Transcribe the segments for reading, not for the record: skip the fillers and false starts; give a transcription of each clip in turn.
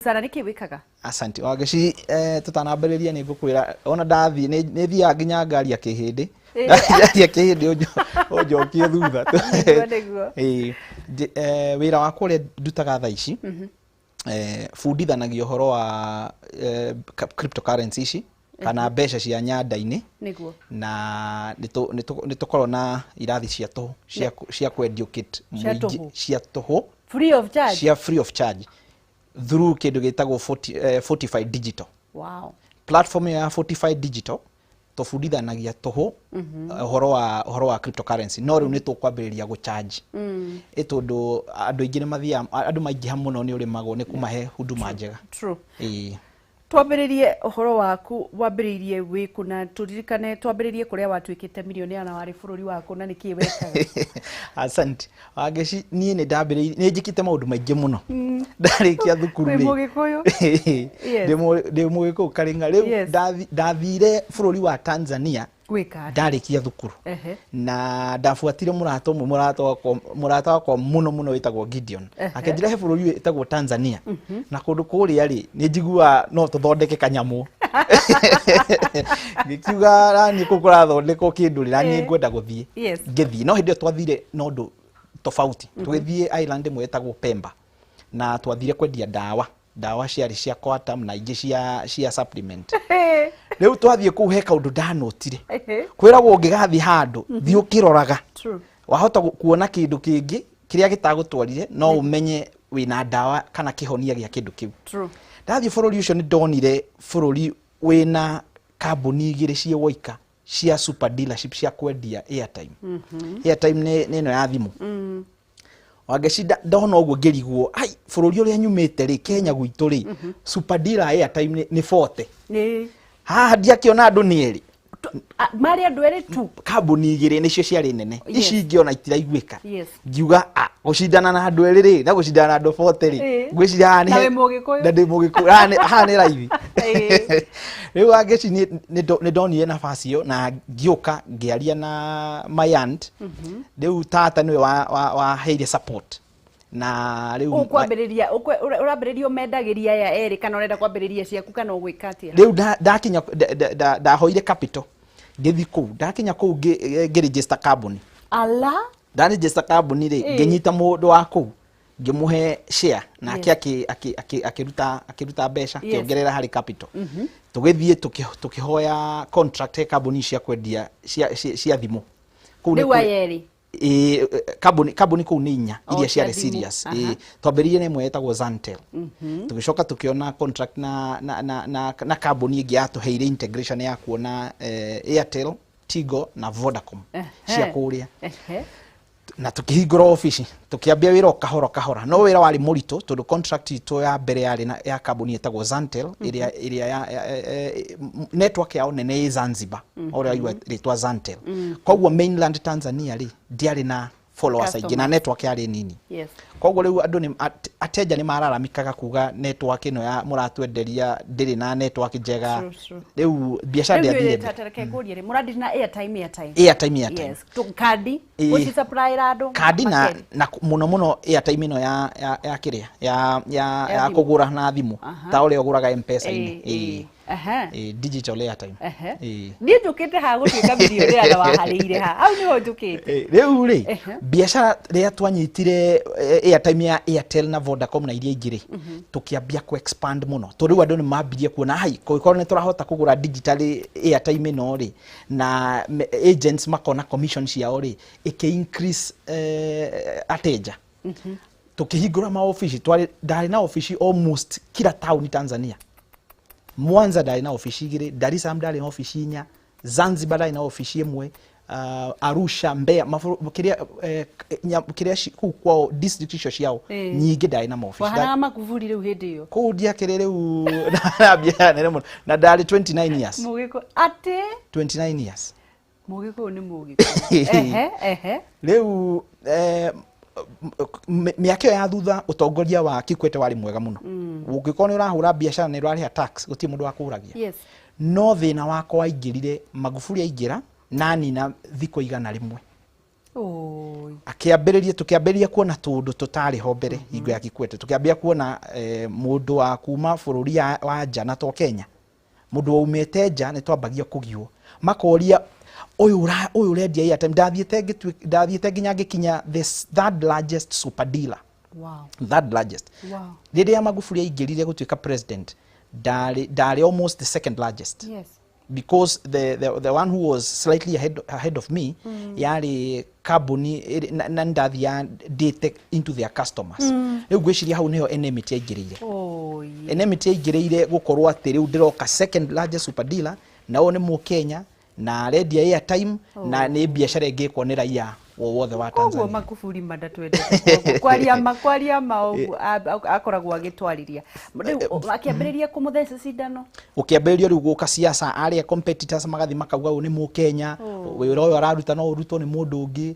Sana, nĩkĩ wĩkaga? Asante. Wangeci, tũtanambĩrĩria nĩ ngũkwĩra ona ndathiĩ nĩ thiaga nginya ngari ya kĩhĩndĩ. Ndathiĩ kĩhĩndĩ ũnjokie thutha. Nĩguo, nĩguo. Ĩĩ, wĩra wakwa ũrĩa ndutaga thaa ici, bundithanagia ũhoro wa cryptocurrency ici kana mbeca cia nyanda-inĩ. Na nĩ tũkoragwo na irathi cia tũhũ cia kũ-educate Cia mũingĩ, tũhũ? Cia tũhũ. Free of charge? Cia free of charge through kĩndũ gĩtagwo Fortify Digital. Platform ya Fortify Digital tũbundithanagia tũhũ ũhoro wa cryptocurrency, no rĩu nĩ tũkwambĩrĩria gũcharge ĩ tondũ andũ aingĩ nĩ mathiaga, andũ maingĩha mũno nĩ ũrĩmagwo nĩ kũmahe huduma njega. True. Ĩĩ. Twambĩrĩrie ũhoro waku, wambĩrĩirie wĩkũ, na tũririkane twambĩrĩrie kũrĩa watuĩkĩte millionaire na warĩ bũrũri waku na nĩkĩ wekaga? Asante. Wangeci, niĩ nĩ ndambĩrĩirie, nĩ njĩkĩte maũndũ maingĩ mũno ndarĩkia thukuru. Wĩ Rĩ Mũgĩkũyũ? Yes. Ndĩ Mũgĩkũyũ karĩng'a rĩu. Ndathire bũrũri wa Tanzania. Gwĩka atĩa? Ndarĩkia thukuru na ndabuatire mũrata ũmwe, mũrata wakwa mũno mũno wĩtagwo Gideon. Akĩnjĩra he bũrũri wĩtagwo Tanzania na kũndũ kũrĩa rĩ nĩ njiguaga no tũthondeke kanyamũ. Ngĩkiuga naniĩ kũu kũrathondekwo kĩndũ rĩ, naniĩ ngwenda gũthiĩ. Ngĩthiĩ, no hĩndĩ ĩyo twathire na ũndũ tofauti. Tũgĩthiĩ island ĩmwe ĩtagwo Pemba na twathire kwendia ndawa, ndawa ciarĩ cia Coartem na ingĩ cia supplement. Rĩu twathiĩ kũu he kaũndũ ndanotire. Kwĩragwo ũngĩgathiĩ handũ, thiĩ ũkĩroraga. Wahota kuona kĩndũ kĩngĩ kĩrĩa gĩtagũtwarire, no ũmenye wĩna ndawa kana kĩhonia gĩa kĩndũ kĩu. Ndathiĩ bũrũri ũcio nĩ ndonire bũrũri wĩna kambuni igĩrĩ ciĩ woika cia super dealership cia kwendia airtime. Airtime nĩ ĩno ya thimũ. Wangeci, ndona ũguo ngĩrigwo, ai, bũrũri ũrĩa nyumĩte rĩ, Kenya gwitũ rĩ, super dealer airtime nĩ 40. Haha ndiakĩona andũ nĩ erĩ. Marĩ andũ erĩ tu. Kambuni igĩrĩ nĩcio ciarĩ nene. Ici ingĩ ona itiraiguĩka. Ngiuga, "Ah, gũcindana na andũ erĩ rĩ na gũcindana na andũ 40 rĩ, ngwĩciria haha nĩ Na wĩ Mũgĩkũyũ? Na ndĩ Mũgĩkũyũ. Haha nĩ raithi." Rĩu Wangeci, nĩ ndonire nafasi ĩyo na ngĩũka ngĩaria na my aunt. Rĩu tata nĩwe waheire support na rĩu Ũkwambĩrĩria ũrambĩrĩria ũmendagĩria aya erĩ kana ũrenda kwambĩrĩria ciaku kana ũgwĩka atĩa? Rĩu ndakinya ndahoire capital, ngĩthi kũu, ndakinya kũu ngĩregister kambuni. Ala. Ndaregister kambuni rĩ, ngĩnyita mũndũ wa kũu, ngĩmũhe share nake akĩruta mbeca, akĩongerera harĩ capital. Tũgĩthiĩ tũkĩhoya contract he kambuni cia kwendia cia thimũ kũu nĩ Rĩu aya erĩ. Ĩĩ, kambuni kũu nĩ inya Oh, iria cia ciarĩ thimũ. serious. Ĩĩ, twambĩrĩirie na ĩmwe yetagwo Zantel, tũgĩcoka tũkĩona contract na kambuni ĩngĩ yatũheire integration ya kuona Airtel, Tigo na Vodacom cia kũrĩa. Na tukĩhingũra obici, tũkĩambia wĩra o kahora kahora, no wĩra warĩ mũritũ tondũ contract itũ ya mbere yarĩ ya kambuni ĩtagwo Zantel, ĩrĩa network yao nene ĩ Zanzibar. Ũrĩa waigua rĩtwa Zantel, koguo mainland Tanzania rĩ ndiarĩ na followers aingĩ na Customers. network yarĩ nini. Koguo rĩu andũ nĩ ateja nĩ mararamikaga kuga network ĩno ya mũratwenderia ndĩrĩ na network njega. True, true. Rĩu biacara Rĩu ndĩathire mbere. reke ngũrie rĩ, mũrandiri na airtime, airtime? Airtime, airtime. Yes, kandi gũcisupplyra andũ Kandi na, makeri. na mũno mũno airtime ĩno ya kĩrĩa ya Ya ya thimũ. Kũgũra na thimũ ta ũrĩa ũgũraga M-Pesa-inĩ. Ĩĩ. Ĩĩ, digital airtime. Ĩĩ. Niĩ njũkĩte haha gũtuĩka millionaire na waharĩire ha hau nĩho njũkĩte. Rĩu rĩ, biacara rĩrĩa twanyitire airtime ya Airtel na Vodacom na iria ingĩ rĩ, tũkĩambia ku expand mũno tondũ rĩu andũ nĩ mambirie kuona hai kũngĩkorwo nĩ tũrahota kũgũra digital airtime ĩno rĩ, na agents makona commission ciao rĩ ĩkĩ increase, ateja. Tukĩhingũra maobici, twarĩ ndarĩ na obici almost kila town Tanzania. Mwanza ndarĩ na obici igĩrĩ, Dar es Salaam ndarĩ na obici inya, Zanzibar ndarĩ na obici ĩmwe, Arusha, Mbeya, kĩrĩa kĩrĩa kũu kwao district icio ciao nyingĩ ndarĩ na maobici. Wahanaga Magufuli rĩu hĩndĩ ĩyo. Kũu ndiakĩrĩ rĩu na biacara nene mũno na ndarĩ 29 years. Mũgĩkũyũ atĩ 29 years. Mũgĩkũyũ nĩ Mũgĩkũyũ, ehe ehe. Rĩu mĩaka ĩyo ya thutha ũtongoria wa Kikwete warĩ mwega mũno. Ũngĩkorwo nĩ ũrahũra biacara nĩ ũrarĩha tax, gũtirĩ mũndũ wakũragia. No thĩna wakwa waingĩrire Magufuli aingĩra na nina thikũ 100. Oi. Akĩambĩrĩria, tũkĩambĩrĩria kuona tũũndũ tũtarĩ ho mbere hingo ya Kikwete. Tũkĩambia kuona mũndũ wa kuma bũrũri wa nja na to Kenya, mũndũ waumĩte nja, nĩ twambagia kũgio, makoria ũyũ ũyũ ũrendia airtime. Ndathiĩte nginya ngĩkinya the third largest super dealer. Third largest. Rĩrĩa Magufuli aingĩrire gũtuĩka president, ndarĩ almost the second largest, because the one who was slightly ahead of me yarĩ kambuni na ndathia ndĩte into their customers. Rĩu ngwĩciria hau nĩho enmity yaingĩrĩire. Enmity yaingĩrĩire gũkorwo atĩ rĩu ndĩroka second largest super dealer, na ũyũ nĩ Mũkenya na arendia airtime, na nĩ biacara ĩngĩkwo nĩ raia wothe wa Koguo Tanzania. Magufuli mandatwendete, koguo kwaria ma ũguo akoragwo agĩtwarĩria rĩu akĩambĩrĩria kũmũtheca cindano. Ũkĩambĩrĩria rĩu gũka siasa, arĩa competitors magathi makauga ũyũ nĩ Mũkenya, wĩra ũyũ araruta no ũrutwo nĩ mũndũ ũngĩ.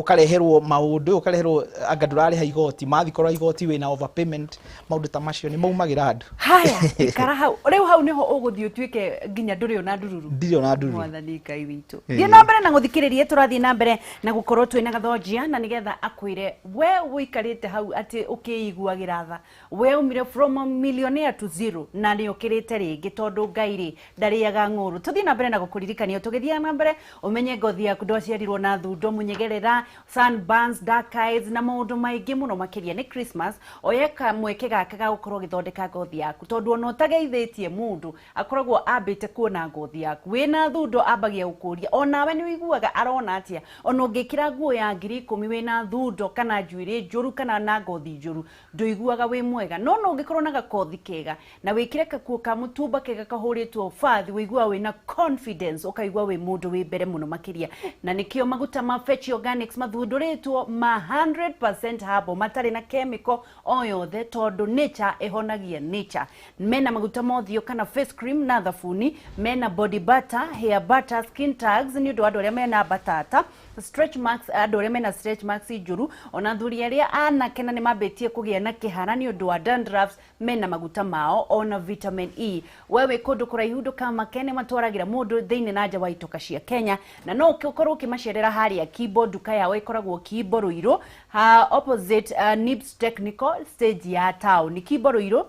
Ũkareherwo maũndũ, ũkareherwo anga ndũrarĩha igoti, mathi kũrora igoti wĩna overpayment. Maũndũ ta macio nĩ maumagĩra andũ. Haya, ikara hau. Rĩu hau nĩho ũgũthiĩ ũtuĩke nginya ndũrĩ ona ndururu. Ndirĩ ona ndururu. Mwathani Ngai witũ. Thiĩ na mbere na gũthikĩrĩria, tũrathiĩ na mbere na gũkorwo twĩna Gathonjia, na nĩgetha akwĩre we ũikarĩte hau atĩ ũkĩiguagĩra tha, we umire from a millionaire to zero na nĩ ũkĩrĩte rĩngĩ, tondũ Ngai rĩ ndarĩaga ng'ũrũ. Tũthiĩ na mbere na gũkũririkania, tũgĩthiaga na mbere ũmenye ngothi yaku ndwaciarirwo na thundo, mũnyegerera, sunburns, dark eyes na maũndũ maingĩ mũno makĩria. Nĩ Christmas, oye kamweke gaka ga gũkorwo ũgĩthondeka ngothi yaku, tondũ ona ũtageithĩtie mũndũ akoragwo ambĩte kuona ngothi yaku wĩna thundo, ambagia gũkũria onawe nĩ ũiguaga arona atĩa. Ona ũngĩkĩra nguo ya 10,000 wĩna thundo kana njuĩrĩ njũru kana na ngothi njũru, ndũiguaga wĩ mwega. No ũngĩkorwo na gakothi kega na wĩkĩre kakuo ka mũtumba kega kahũrĩtwo bathi, ũiguaga wĩna confidence, ũkaigua wĩ mũndũ wĩ mbere mũno makĩria. Na nĩkĩo maguta ma Fetch Organics mathundũrĩtwo ma 100% herbal, matarĩ na chemical o yothe, tondũ nature ĩhonagia nature. Mena maguta ma ũthiũ kana face cream na thabuni, mena body butter, hair butter, skin tags nĩ ũndũ wa andũ arĩa mena batata, stretch marks, andũ arĩa mena stretch marks njũru, ona athuri arĩa anake na nĩ mambĩtie kũgĩa na kĩhara nĩ ũndũ wa dandruffs, mena maguta mao, ona vitamin E. We wĩ kũndũ kũraihu ndũkamake, nĩ matwaragĩra mũndũ thĩinĩ na nja wa itoka cia Kenya, na no ũkorwo ũkĩmacerera harĩa Kimbo, nduka yao ĩkoragwo Kimbo Ruiru, ha opposite Nibs Technical stage ya town. Kimbo Ruiru,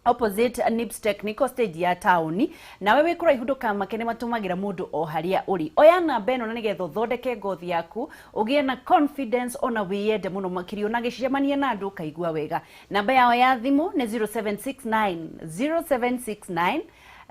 opposite Nibs Technical stage ya taũni. Nawe wĩ kũraihu ndũkamake, nĩ matũmagĩra mũndũ o harĩa ũrĩ. Oya namba ĩno na nĩgetha ũthondeke ngothi yaku, ũgĩe na confidence ona wĩyende mũno makĩria, ona gĩcemania na andũ ũkaigua wega. Namba yao ya thimũ nĩ 0769 0769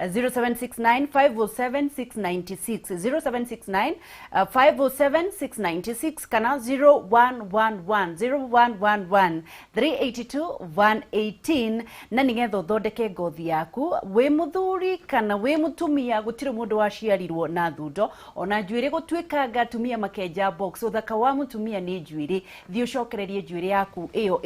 0769 507 696, 0769 507 696 kana 0111 0111 382 118, na nigetha ũthondeke ngothi yaku, wĩ mũthuri kana wĩ mũtumia, gũtirĩ mũndũ waciarirwo na thundo ona njuĩrĩ gũtuĩkanga. Atumia makenja box, ũthaka wa mũtumia nĩ njuĩrĩ. Thiĩ ũcokererie njuĩrĩ yaku ĩyo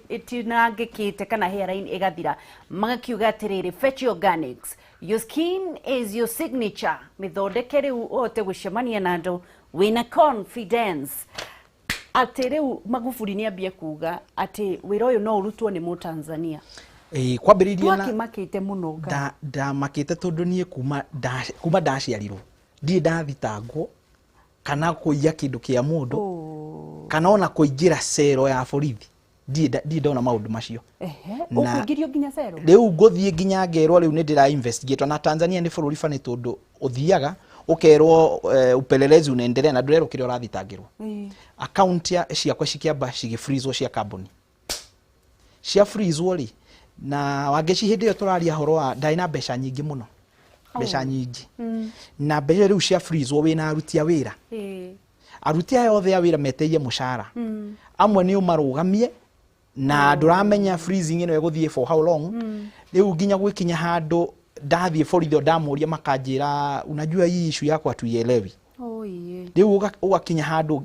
ĩtinangĩkĩte kana hairline ĩgathira. Magakiuga atĩrĩrĩ, Fetch Organics, your skin is your signature. Mĩthondeke rĩu ũhote gũcemania na andũ wĩna confidence. Atĩ rĩu Magufuli nĩ ambie kuga atĩ wĩra ũyũ no ũrutwo nĩ Mũtanzania. Ĩĩ, kwambĩrĩirie na Twakĩmakĩte mũno Ngai. Ndamakĩte tondũ niĩ kuma ndaciarirwo ndirĩ ndathitangwo kana kũiya kĩndũ kĩa mũndũ kana ona kũingĩra cero ya borithi. Ndirĩ ndona maũndũ macio. Ũkũingĩrio nginya cero? Rĩu ngũthiĩ nginya ngerwo rĩu nĩ ndĩra investigate. Na Tanzania nĩ bũrũri bani, tondũ ũthiaga ũkerwo upelelezi unaendelea na ndũrerwo kĩrĩa ũrathitangĩrwo. Account ya ciakwa cikĩamba cigĩfreezwo, cia kambuni cia freezwo rĩ, na Wangeci, hĩndĩ ĩyo tũraria horo wa ndarĩ na mbeca nyingĩ mũno, mbeca nyingĩ, na mbeca rĩu cia freezwo wĩna aruti a wĩra. Aruti aya othe a wĩra meteire mũcara, amwe nĩ ũmarũgamie na ndũramenya freezing ĩno ĩgũthiĩ for how long. Rĩu nginya gwĩkinya handũ ndathiĩ borithi, o ndamũria makanjĩra, "Unajua hii issue yako hatuielewi." Rĩu ũgakinya handũ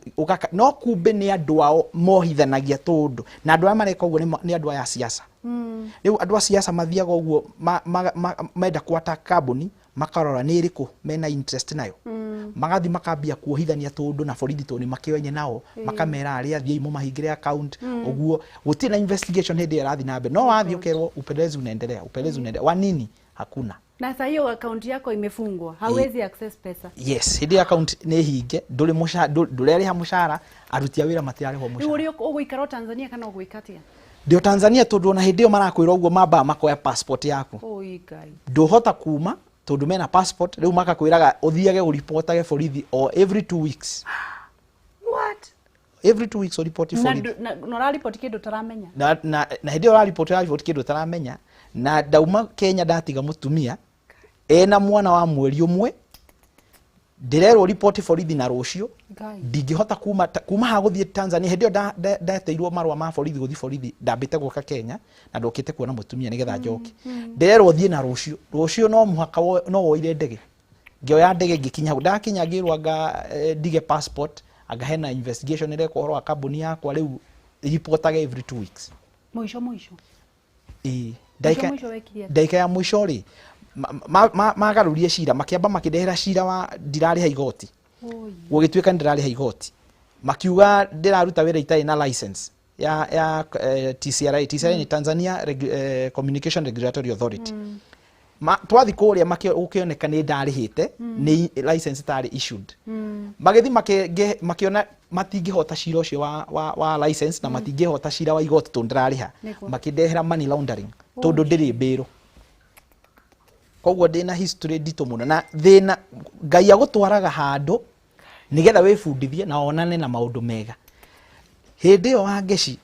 no kumbe nĩ andũ ao mohithanagia, tondũ na andũ arĩa mareka ũguo nĩ andũ aya a siasa. Rĩu andũ a siasa mathiaga ũguo menda kwata kambuni, makarora nĩ ĩrĩkũ mena interest nayo, magathi makambia kuohithania tũndũ na borithi, tondũ nĩ makĩoenye nao, makamera arĩa thiĩi mũmahingĩre account ũguo. Gũtirĩ na investigation hĩndĩ ĩyo ĩrathiĩ na mbere, no wathiĩ ũkerwo upelelezi unaendelea, upelelezi unaendelea wa nini? Hakuna. Na saa hiyo akaunti yako imefungwa, hauwezi access pesa. Yes, hĩndĩ ĩyo account nĩ hinge, ndũrĩ ndũrerĩha mũcara, aruti a wĩra matirarĩhwo Rĩu mũcara. ũrĩ ũgũikara o Tanzania kana ũgwĩka atĩa? Ndĩ o Tanzania, tondũ ona hĩndĩ ĩyo marakwĩra ũguo, mambaga makoya passport yaku. Oi Ngai. Ndũhota kuma tondũ mena passport. Rĩu makakwĩraga ũthiage ũripotage borithi o every 2 weeks. What? Every 2 weeks ũripoti Na borithi. na ũraripoti kĩndũ ũtaramenya. Na hĩndĩ ĩyo ũraripoti kĩndũ ũtaramenya. Na ndauma Kenya, ndatiga mũtumia ena mwana wa mweri 1, ndĩrerwo ripoti borithi na rũciũ. Ngai. Ndingĩhota kuma haha gũthiĩ Tanzania. Hĩndĩ ĩyo ndateirwo marũa ma borithi gũthiĩ borithi, ndambĩte gũka Kenya na ndokĩte kuona mũtumia nĩgetha njoke. Ndĩrerwo thiĩ na rũciũ, rũciũ no mũhaka no woire ndege. Ngĩoya ndege, ngĩkinya hau. Ndakinya ngĩrwo anga ndige passport, anga hena investigation ĩrekwo ũhoro wa kambuni yakwa, rĩu ripotage every 2 weeks. Mũico mũico. Ĩĩ. Mũico Ndagĩka mũico wekire atĩa? Ndagĩka ya mũico rĩ, magarurie cira, makĩamba makĩndehera cira wa ndirarĩha igoti. Oi. Gũgĩtuĩka nĩ ndĩrarĩha igoti, makiuga ndĩraruta wĩra itarĩ na license ya TCRA. TCRA nĩ Tanzania Communication Regulatory Authority. Twathi kũrĩa gũkĩoneka nĩ ndarĩhĩte, nĩ license itarĩ issued. Magĩthi makĩona matingĩhota cira ũcio wa license na matingĩhota cira wa igoti tondũ ndĩrarĩha. Makĩndehera money laundering tondũ ndĩrĩ mbĩrũ. Koguo ndĩna history nditũ mũno na thĩna. Ngai agũtwaraga handũ nĩgetha wĩbundithie na onane na maũndũ mega. Hĩndĩ ĩyo Wangeci,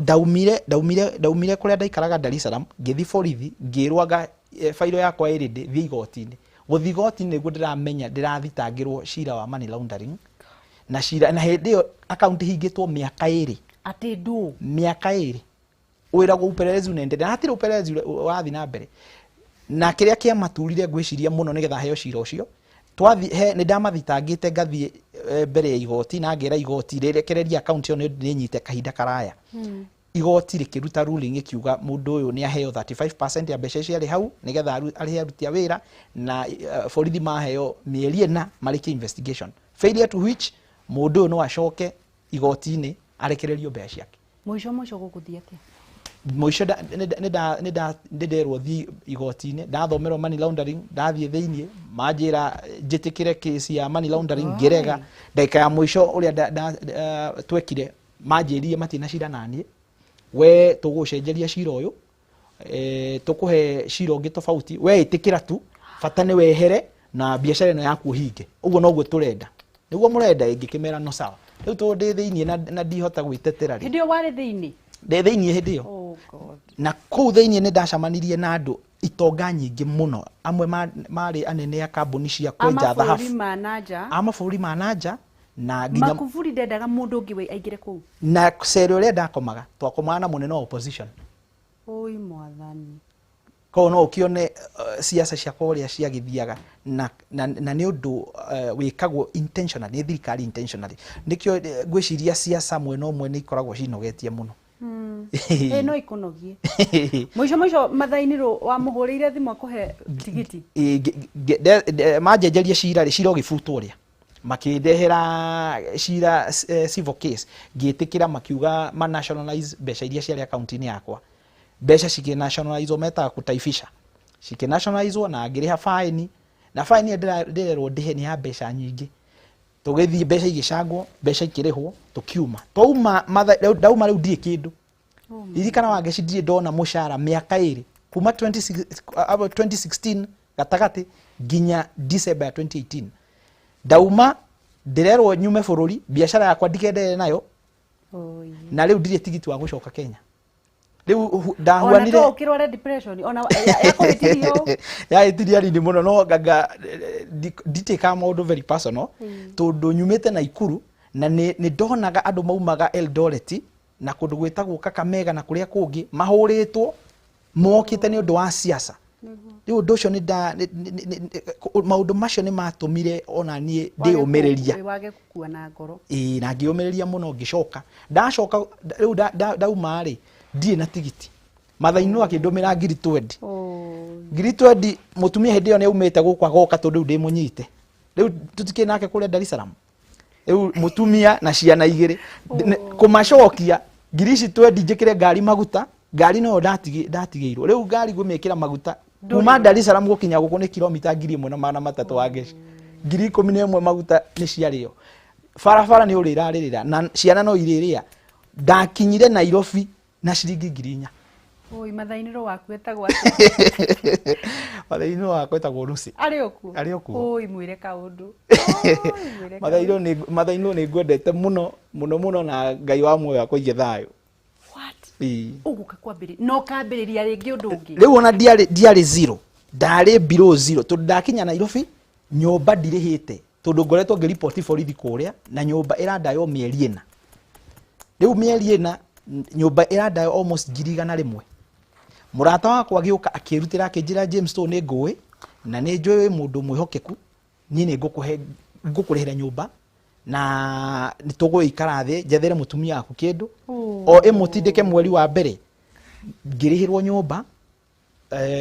ndaumire kũrĩa ndaikaraga Dar es Salaam, ngĩthi borithi, ngĩrwo anga failo yakwa ĩrĩ ndĩ thiĩ igoti-inĩ. Gũthiĩ igoti-inĩ nĩguo ndĩramenya ndĩrathitangĩrwo cira wa money laundering na cira, na hĩndĩ ĩyo akaunti hingĩtwo mĩaka 2. Atĩ ndũ? Mĩaka 2. Wĩragwo upelelezi unaendelea na hatirĩ upelelezi ũrathiĩ na mbere. Na kĩrĩa kĩamaturire, ngwĩciria mũno nĩgetha heo cira ũcio, twathi he nĩ ndamathitangĩte, ngathiĩ mbere ya igoti na ngera igoti rĩrekereria akaunti ĩyo nĩ nyite kahinda karaya. Igoti rĩkĩruta ruling ĩkiuga mũndũ ũyũ nĩ aheo 35% ya mbeca icio arĩ hau nĩgetha arĩhe aruti a wĩra, na borithi maheo mĩeri 4 marĩkie investigation, failure to which mũndũ ũyũ no acoke igoti-inĩ arekererio mbeca ciake. Mũico mũico gũgũthiĩ atĩa? Mũico nĩ nderwo thiĩ igoti-inĩ, ndathomerwo money laundering, ndathiĩ thĩiniĩ, manjĩra njĩtĩkĩre case ya money laundering, ngĩrega. Ndagĩka ya mũico ũrĩa twekire, manjĩrire matirĩ na cira naniĩ, we tũgũcenjeria cira ũyũ, tũkũhe cira ũngĩ tofauti, we ĩtĩkĩra tu, bata nĩ wehere na biacara ĩno yaku ũhinge, ũguo noguo tũrenda, nĩguo mũrenda. Ĩngĩkĩmera no sawa. Rĩu tondũ ndĩ thĩiniĩ na ndihota gwĩtetera rĩ. Hĩndĩ ĩyo warĩ thĩinĩ? Ndĩ thĩiniĩ hĩndĩ ĩyo. Oh God. Na kũu thĩiniĩ nĩ ndacemanirie na andũ itonga nyingĩ mũno, amwe marĩ anene a kambuni cia A kwenja mabũrũri thahabu. ma nanja. A mabũrũri ma nanja na nginya Makuburi ndendaga mũndũ ũngĩ we aingĩre kũu. Na cero ĩrĩa ndakomaga, twakomaga na mũnene wa opposition. Oi mwathani. Koguo no ũkĩone siasa ciakwa ũrĩa ciagĩthiaga, na nĩ ũndũ wĩkagwo intentionally nĩ thirikari, intentionally. Nĩkĩo ngwĩciria siasa mwena ũmwe nĩ ikoragwo cinogetie mũno. Ĩ no ikũnogie. Mũico mũico mathainĩ rũ wamũhũrĩire thimũ akũhe tigiti? Ĩ, manjenjerie cira rĩ, cira ũgĩbutwo ũrĩa makĩndehera cira civil case, ngĩtĩkĩra, makiuga ma nationalize mbeca iria ciarĩ akaunti-inĩ yakwa. Mbeca cikĩ nationalize, metaga kutaifisha, cikĩ nationalize, na ngĩrĩha faini, na faini ĩyo ndĩrerwo ndĩhe nĩ ya mbeca nyingĩ. Tũgĩthiĩ, mbeca igĩcangwo, mbeca ikĩrĩhwo, tũkiuma. Twauma ndauma rĩu ndirĩ kĩndũ. Ririkana Wangeci, ndirĩ ndona mũcara mĩaka 2, kuma 2016 gatagatĩ nginya December ya 2018. Ndauma, ndĩrerwo nyume bũrũri, biacara yakwa ndikenderere nayo. Oi. Na rĩu ndirĩ tigiti wa gũcoka Kenya rĩu Ona ndahuanire to ũkĩrware depression ona yakũhĩtirio. Yahĩtirie nini mũno, no nganga nditĩkaga maũndũ very personal, tondũ nyumĩte Naikuru na nĩ ndonaga andũ maumaga Eldoret na kũndũ gwĩtagwo Kakamega na kũrĩa kũngĩ mahũrĩtwo mokĩte nĩ ũndũ wa siasa. Rĩu ũndũ ũcio nĩ nda nĩ- nĩ- nĩ- nĩ- maũndũ macio nĩ matũmire ona niĩ ndĩyũmĩrĩria. Wage gũkua na ngoro. Ĩĩ, na ngĩyũmĩrĩria mũno. Ngĩcoka, ndacoka rĩu ndauma rĩ, ndirĩ na tigiti. Mathainũ akĩndũmĩra ngiri 20. Oi. Ngiri 20. Mũtumia hĩndĩ ĩyo nĩ aumĩte gũkũ agoka, tondũ rĩu ndĩmũnyite, rĩu tũtikĩrĩ nake kũrĩa Dar es Salaam. Rĩu mũtumia na ciana igĩrĩ, kũmacokia ngiri ici 20 njĩkĩre ngari maguta, ngari noyo ndatigĩirwo. Rĩu ngari ngũmĩkĩra maguta. Kuma Dar es Salaam gũkinya gũkũ nĩ kilomita 1300 wa ngeci. 11,000 maguta nĩ ciarĩo. Barabara nĩ ũrĩrarĩrĩra na ciana no irĩrĩa. Ndakinyire Nairobi na ciringi 4,000. Oi, mathainĩro waku etagwo atĩa? Mathainĩro wakwa etagwo Lucy. Arĩ o kuo? Arĩ o kuo. Oi, mwĩre kaũndũ. Mathainĩro nĩ ngwendete mũno mũno mũno na Ngai wa muoyo akũige thayũ. What? Ũgũka kwambĩrĩria na ũkambĩrĩria rĩngĩ ũndũ ũngĩ. Rĩu ona ndiarĩ zero, ndarĩ below zero tondũ ndakinya Nairobi nyũmba ndirĩhĩte tondũ ngoretwo ngĩripoti borithi kũrĩa na nyũmba ĩrandaywo mĩeri ĩna. Rĩu mĩeri ĩna nyũmba ĩrandaywo almost 100,000. Mũrata wakwa agĩũka akĩrutĩra akĩnjĩra James tũ nĩ ngũĩ na nĩ njũĩ wĩ mũndũ mwĩhokeku, niĩ nĩ ngũkũrĩhĩra nyũmba na nĩ tũgũikara thĩ njethere mũtumia waku kĩndũ o ĩmũtindĩke mweri wa mbere. Ngĩrĩhĩrwo nyũmba,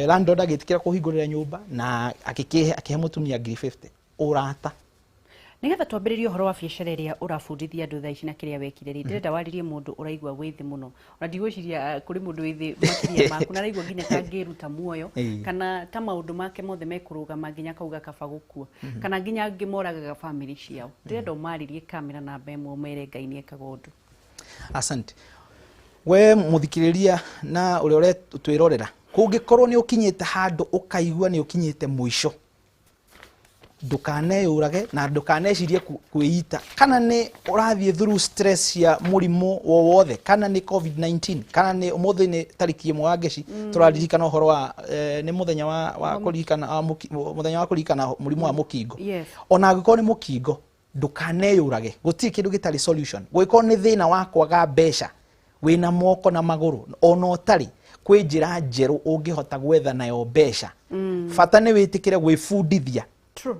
landlord agĩtĩkĩra kũhingũrĩra nyũmba na akĩhe mũtumia 50,000. Ũrata. Nĩgetha twambĩrĩrie ũhoro wa biacara ĩrĩa ũrabundithia andũ thaa ici na kĩrĩa wekire rĩ, ndĩrenda warĩrie mũndũ ũraigua wĩ thĩ mũno. Ona ndigwĩciria kũrĩ mũndũ wĩ thĩ makĩria maku na araigua nginya ta angĩruta muoyo kana ta maũndũ make mothe mekũrũgama nginya akauga kaba gũkua kana nginya angĩ moragaga bamĩrĩ ciao. Ndĩrenda ũmarĩrie kamera namba ĩmwe ũmere Ngai nĩekaga ũndũ. Asante. We mũthikĩrĩria na ũrĩa ũretwĩrorera, kũngĩkorwo nĩ ũkinyĩte handũ ũkaigua nĩ ũkinyĩte mũico, ndũkaneyũrage na ndũkanecirie kwĩita kana nĩ ũrathiĩ through stress cia mũrimũ o wothe, kana nĩ COVID-19, kana nĩ ũmũthĩ nĩ tarĩki ĩmwe wa ngeci tũraririkana ũhoro wa nĩ mũthenya wa kũririkana mũthenya wa kũririkana mũrimũ wa mũkingo. Ona angĩkorwo nĩ mũkingo ndũkaneyũrage, gũtirĩ kĩndũ gĩtarĩ solution. Gũgĩkorwo nĩ thĩna wa kwaga mbeca, wĩna moko na magũrũ ona ũtarĩ, kwĩ njĩra njerũ ũngĩhota gwetha nayo mbeca. Bata nĩ wĩtĩkĩre gwĩbundithia. True.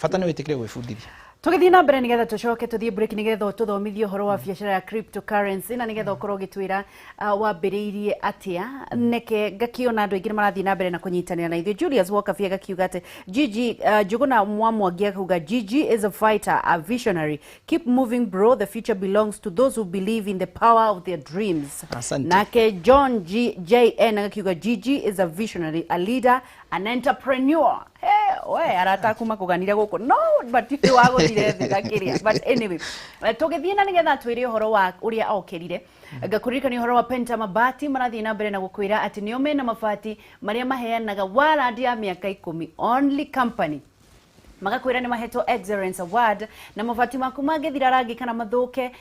Bata nĩ wĩtĩkĩre gwĩbundithia. Tũgĩthiĩ na mbere nĩgetha tũcoke tũthiĩ break nĩgetha ũtũthomithie ũhoro wa biacara ya cryptocurrency na nĩgetha ũkorwo ũgĩtwĩra wambĩrĩirie atĩa. Neke ngakĩona andũ aingĩ nĩmarathiĩ na mbere na kũnyitanĩra na ithuĩ. Julius Walker Fia gakiuga atĩ Gigi Njuguna Mwamwangi akauga Gigi is a fighter, a visionary. Keep moving bro, the future belongs to those who believe in the power of their dreams. Asante. Nake John G JN agakiuga Gigi is a visionary, a leader, an entrepreneur. Hey, we arata kuma kuganira guku no but ti wa guthire thi gakiria but anyway tugithie na nigetha twire uhoro wa uria okirire ngakuririkania uhoro wa Penta Mabati marathie na mbere na gukwira ati nio mena mabati maria maheanaga warranty ya miaka 10 only company magakwira ni mahetwo Excellence Award na mabati maku mangĩthira rangi kana mathuke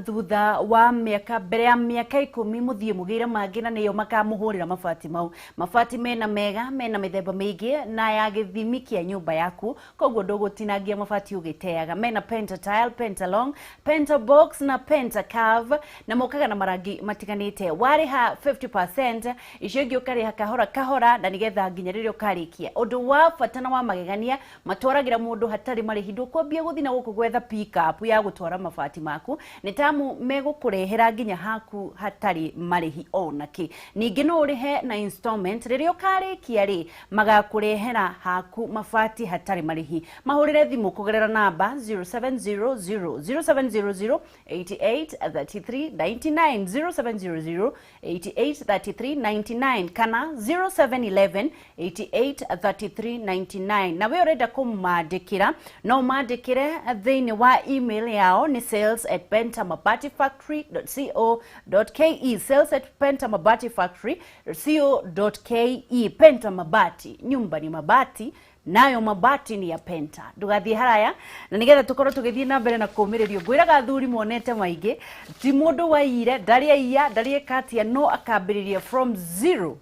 thutha wa miaka mbere ya miaka 10 muthie mugire mangi na niyo makamuhurira mabati mau. Mabati mena mega mena mithemba mingi na ya githimi kia nyumba yaku, koguo ndugutinangia mabati ugiteaga. Mena Penta Tile, Penta Long, Penta Box na Penta Curve na mokaga na marangi matiganite. Wariha 50% icio ingi ukariha kahora kahora na nigetha nginya riria ukarikia. Undu wa bata na wa magegania matwara mundu hatari marihi ndukwambia guthi na guku gwetha pick up ya gutwara mabati maku ni tamu megukurehera nginya haku hatari marihi ona ki. Ningi no urihe na installment riria ukarikia ri magakurehera haku mabati hatari marihi. Mahurire thimu kugerera namba 0700 0700 88 33 99 0700 88 33 99 kana 0711 88 33 99. Na we urenda kumandikira no mandikire thiini wa email yao ni sales@pentamabatifactory.co.ke, sales@pentamabatifactory.co.ke. Penta Mabati, nyumba ni mabati nayo mabati ni ya Penta. Ndugathie haraya na nigetha tukorwo tugithie na mbere na kumiririo. Ngwiraga athuri monete maingi ti mundu waire ndari aiya ndari ekatia no akambiriria from zero,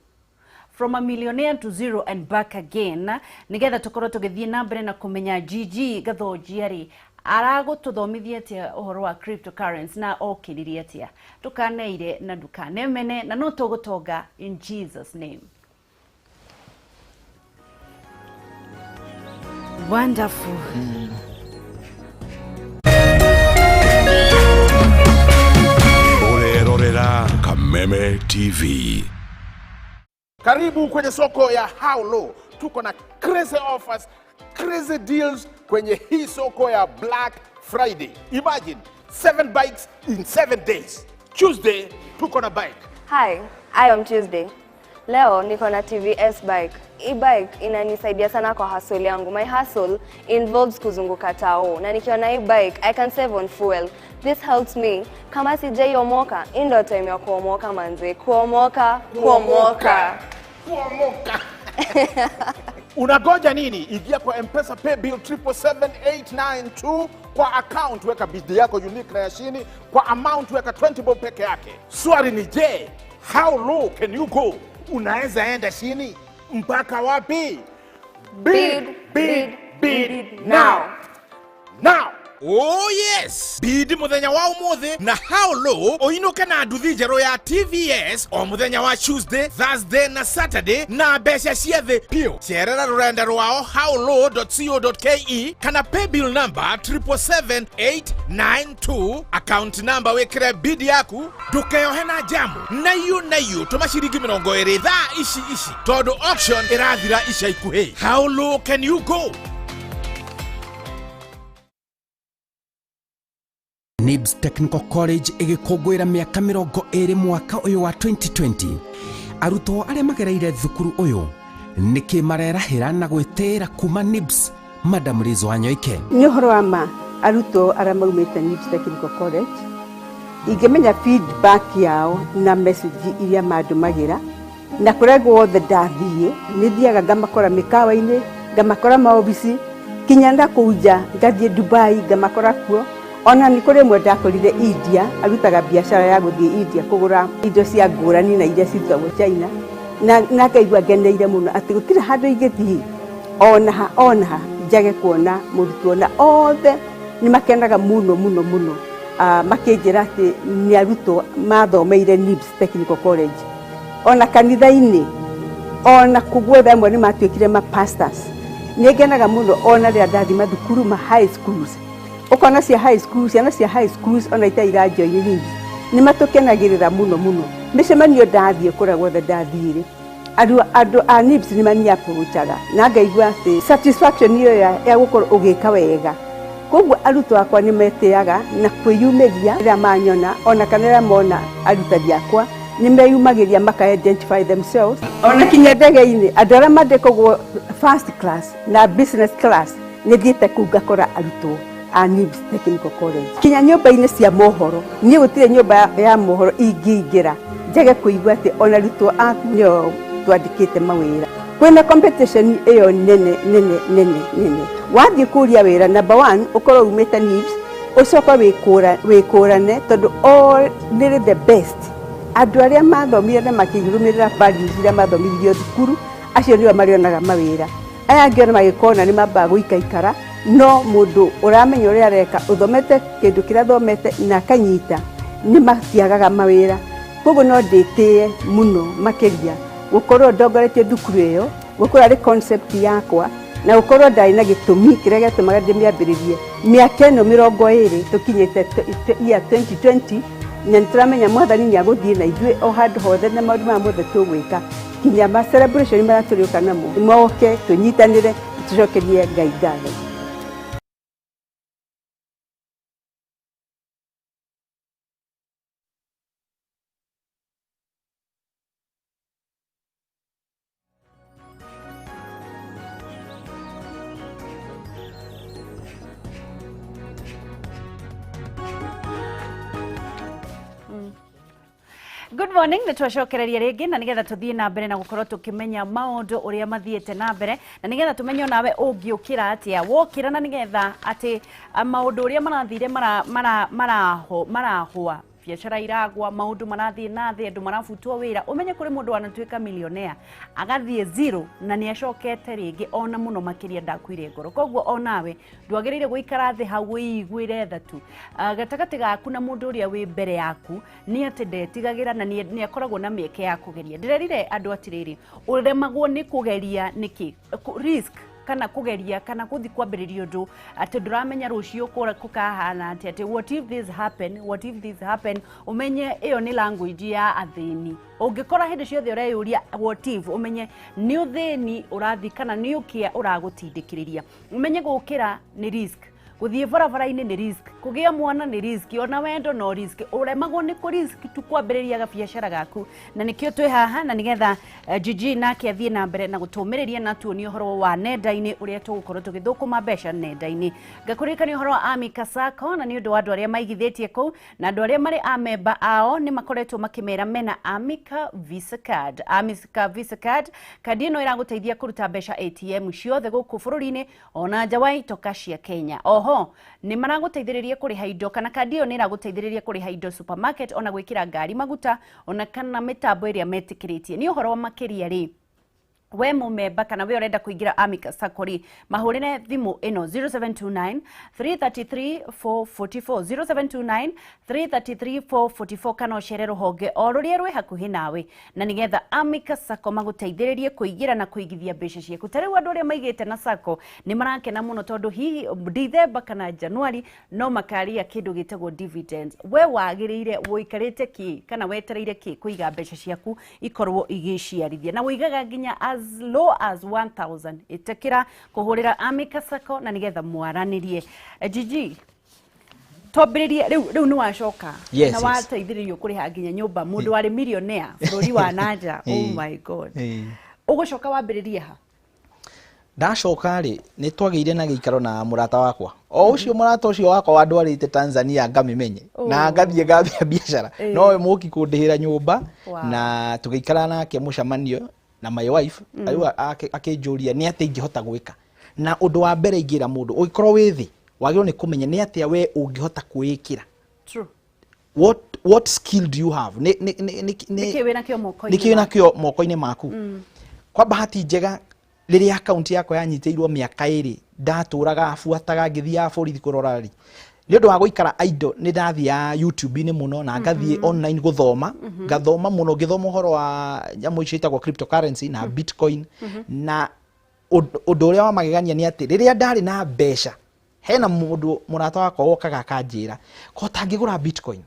from a millionaire to zero and back again. Nigetha tukorwo tugithie na mbere na kumenya Gigi Gathonjia ri aragututhomithia atia uhoro wa cryptocurrency na okiririe atia. Ndukaneire na ndukanemene na no tugutonga in Jesus name. Wonderful. Orerorera Kameme TV. Karibu kwenye soko ya How Low. Tuko na crazy offers, crazy deals kwenye hii soko ya Black Friday. Imagine 7 bikes in 7 days. Tuesday tuko na bike. Hi, I am Tuesday. Leo niko na TVS bike. Hii bike inanisaidia sana kwa hustle yangu. My hustle involves kuzunguka tao. Na nikiwa na hii bike, I can save on fuel. This helps me. Kama sijaiomoka, hii ndio time ya kuomoka manze. Kuomoka, kuomoka. Kuomoka. Unagoja nini? Ingia kwa M-Pesa Pay Bill 777892 kwa account weka bidii yako unique na ya chini, kwa amount weka 20 bob peke yake. Swali ni je, how low can you go? Unaweza enda chini mpaka wapi? Bid, bid, bid now. Now. Oh yes! Bid muthenya wa umuthi na how low uinuke na nduthi njeru ya TVS o muthenya wa Tuesday, Thursday na Saturday na mbeca cia thi piu. Cerera rurenda rwao howlow.co.ke kana pay bill number 777892, account number wikire bid yaku, ndukeyohe na jamu na iyo na iyo tuma ciringi 20 thaa ici ici tondu auction irathira ica ikuhi. How low can you go? NIBS Technical College igikũngũĩra mĩaka 20 mwaka ũyũ wa 2020. Arutwo arĩa magereire thukuru ũyũ nĩkĩ marerahĩra na gwĩtĩĩra kuma NIBS? Madam Liz Wanyoike. Nĩ ũhoro wa ma arutwo arĩa maumĩte NIBS Technical College ingĩmenya feedback yao na message iria mandũmagĩra na kũrĩa guothe ndathiĩ nĩ thiaga ngamakora mĩkawa-inĩ, ngamakora maobici, kinya na kũu nja ngathiĩ Dubai ngamakora kuo. Ona nĩ kũrĩ ĩmwe ndakorire India, arutaga biacara ya gũthiĩ India kũgũra indo cia ngũrani na iria cirutagwo China, na ngaigua ngeneire mũno atĩ gũtirĩ handũ ingĩthiĩ ona ha njage kuona mũrutwo, na othe nĩ makenaga mũno mũno mũno, makĩnjĩra atĩ nĩ arutwo mathomeire NIBS Technical College. Ona kanitha-inĩ ona kũguothe amwe nĩ matuĩkire ma pastors. Nĩ ngenaga mũno ona rĩrĩa ndathiĩ mathukuru ma high schools, ukona cia high school, ciana cia high schools ona itarĩ irajoin NIBS nĩ matũkenagĩrĩra mũno mũno. Mĩcemanio ndathiĩ kũrĩa guothe ndathiĩ andũ a NIBS nĩ maniapproachaga na ngaigua atĩ satisfaction ĩyo ya gũkorwo ũgĩka wega. Koguo arutwo akwa nĩ metĩaga na kwĩyumĩria rĩrĩa manyona ona kana rĩrĩa mona arutani akwa nĩ meyumagĩria maka identify themselves. Ona kinya ndege-inĩ andũ arĩa mandĩkagwo first class na business class nĩ thiĩte kũu ngakora arutwo a NIBS Technical College. Kinya nyũmba-inĩ cia mohoro, niĩ gũtirĩ nyũmba ya mohoro ingĩingĩra njage kũigua atĩ ona arutwo aku nĩo twandĩkĩte mawĩra. Kwĩna competition ĩyo nene nene nene nene. Wathiĩ kũria wĩra number 1 ũkorwo umĩte NIBS, ũcoke wĩkũrane tondũ all nĩrĩ the best. Andũ arĩa mathomire na makĩrũmĩrĩra values iria mathomithirio thukuru acio nĩo marĩonaga mawĩra. Aya angĩ ona magĩkona nĩ mambaga gũikaikara, no mũndũ ũramenya ũrĩa areka ũthomete kĩndũ kĩrĩa athomete na akanyita nĩ matiagaga mawĩra. Koguo no ndĩtĩe mũno makĩria gũkorwo ndongoretie thukuru ĩyo, gũkorwo arĩ concept yakwa na gũkorwo ndarĩ na gĩtũmi kĩrĩa gĩatũmaga ndĩmĩambĩrĩrie mĩaka ĩno 20 tũkinyĩte year 2020, na nĩtũramenya mwathani nĩ agũthiĩ na ithuĩ o handũ hothe na maũndũ maya mothe tũgwĩka kinya ma celebration marĩa tũrĩũka namo moke tũnyitanĩre tũcokerie Ngai ngatho. Good morning, nĩ twacokereria rĩngĩ na nĩgetha tũthiĩ na mbere na gũkorwo tũkĩmenya maũndũ ũrĩa mathiĩte na mbere na nĩgetha tũmenye onawe ũngĩũkĩra atĩa wokĩra na nĩgetha atĩ maũndũ ũrĩa marathire marahũa biacara iragwa, maũndũ marathiĩ na thĩ, andũ marabutwo wĩra, ũmenye kũrĩ mũndũ wanatuĩka millionaire agathiĩ zero na nĩ acokete rĩngĩ ona mũno makĩria ndakuire ngoro. Koguo onawe ndwagĩrĩire gũikara thĩ hau wĩiguĩre tha tu. Gatagatĩ gaku na mũndũ ũrĩa wĩ mbere yaku nĩ atĩ ndetigagĩra na nĩ akoragwo na mĩeke ya kũgeria. Ndĩrerire andũ atĩrĩrĩ, ũremagwo nĩ kũgeria nĩkĩ? Risk kana kugeria kana kuthi kwambiriria undu ati nduramenya rucio kukahana ati ati what if this happen, what if this happen, umenye iyo ni language ya athini. Ungikora hindi ciothe ureyuria what if, umenye ni uthini urathi kana ni ukia uragutindikiriria. Umenye gukira ni risk, guthie barabara-inĩ nĩ risk, kũgĩa mwana nĩ risk, ona wendo no risk, ũremagwo nĩ kũ risk tu kwambĩrĩria gabiacara gaku. Na nĩkĩo twĩ haha na nĩgetha Gigi nake athiĩ na mbere na gũtũmĩrĩria na tuonie ũhoro wa nenda-inĩ ũrĩa tũgũkorwo tũgĩthũkũma mbeca nenda-inĩ. Ngakũririkania ũhoro wa Amika Sacco, na nĩ ũndũ wa andũ arĩa maigithĩtie kũu na andũ arĩa marĩ amemba ao nĩ makoretwo makĩmera mena Amika Visa Card. Amika Visa Card, kandi ĩno ĩragũteithia kũruta mbeca ATM ciothe gũkũ bũrũri-inĩ ona nja wa itoka cia Kenya. Oho nĩ maragũteithĩrĩria kũrĩha indo, kana kandi ĩyo nĩ ĩragũteithĩrĩria kũrĩha indo supermarket, ona gwĩkĩra ngari maguta, ona kana mĩtambo ĩrĩa metĩkĩrĩtie. Nĩ ũhoro makĩria rĩ, we mũmemba kana we ũrenda kũingĩra Amika Sacco rĩ, mahũrĩre thimũ ĩno 0729 333 444, 0729 333 444, kana ũcere rũhonge o rũrĩa rwĩ hakuhĩ nawe, na nĩgetha Amika Sacco magũteithĩrĩrie kũingĩra na kũigithia mbeca ciaku. Ta rĩu andũ arĩa maigĩte na Sacco nĩ marakena mũno, tondũ hihi Dithemba kana Januari no makaria kĩndũ gĩtagwo dividends. We wagĩrĩire ũikarĩte kĩ kana wetereire kĩ kũiga mbeca ciaku ikorwo igĩciarithia, na ũigaga nginya as low as 1000. Ĩtĩkĩra kũhũrĩra Amika Sacco na nĩgetha mwaranĩrie. Gigi, twambĩrĩrie rĩu nĩ wacoka na wateithĩrĩrio kũrĩha nginya nyũmba, mũndũ warĩ millionaire bũrũri wa nanja. Oh my God, ũgũcoka wambĩrĩrie ha? Ndacoka rĩ, nĩ twagĩire na gĩikaro na mũrata wakwa o ũcio, mũrata ũcio wakwa wandwarĩte Tanzania ngamĩmenye na ngathiĩ ngambia biacara, nowe mũki kũndĩhĩra nyũmba na tũgĩikara nake mũcemanio na my wife. Rĩu akĩnjũria nĩ atĩa ingĩhota gwĩka, na ũndũ wa mbere ingĩra mũndũ, ũngĩkorwo wĩ thĩ, wagĩrĩirwo nĩ kũmenya nĩ atĩa we ũngĩhota kwĩĩkĩra. What skill do you have? Nĩkĩ wĩnakĩo moko-inĩ? Nĩkĩ wĩnakĩo moko-inĩ maku? Kwa bahati njega, rĩrĩa akaunti yakwa yanyitĩirwo mĩaka 2 ndatũraga buataga ngĩthiaga borithi kũrora rĩ, nĩ ũndũ wa gũikara idle, nĩ ndathiaga YouTube-inĩ mũno na ngathiĩ online gũthoma, ngathoma mũno, ngĩthoma ũhoro wa nyamũ icio ĩtagwo cryptocurrency na Bitcoin. Na ũndũ ũrĩa wa magegania nĩ atĩ rĩrĩa ndarĩ na mbeca, hena mũndũ mũrata wakwa wokaga akanjĩra ko tangĩgũra Bitcoin.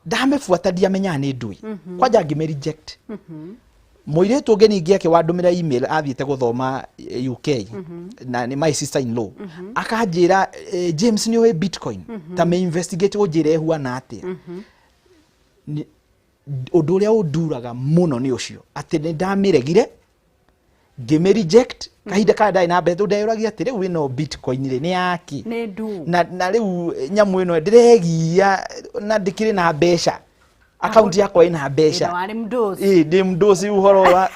Ndamĩbuata, ndiamenyaga nĩ ndũĩ, kwanja ngĩmĩ reject. Mũirĩtu ũngĩ ningĩ akĩwandũmĩra email, athiĩte gũthoma UK, na nĩ my sister in law, akanjĩra, "James, nĩ ũĩ Bitcoin? Ta mĩ investigate ũnjĩre ĩhuana atĩa." Ũndũ ũrĩa ũnduraga mũno nĩ ũcio atĩ nĩ ndamĩregire, ngĩmĩ reject kahinda karĩa ndarĩ na mbeca, tondũ ndeyũragia atĩ rĩu ĩno Bitcoin rĩ, nĩ yaki? Nĩ ndu. Na rĩu nyamũ ĩno ndĩregia na ndĩkĩrĩ na mbeca, akaunti yakwa ĩna mbeca. Ĩno warĩ mdosi. Ĩ, ndĩ mdosi ũhoro wa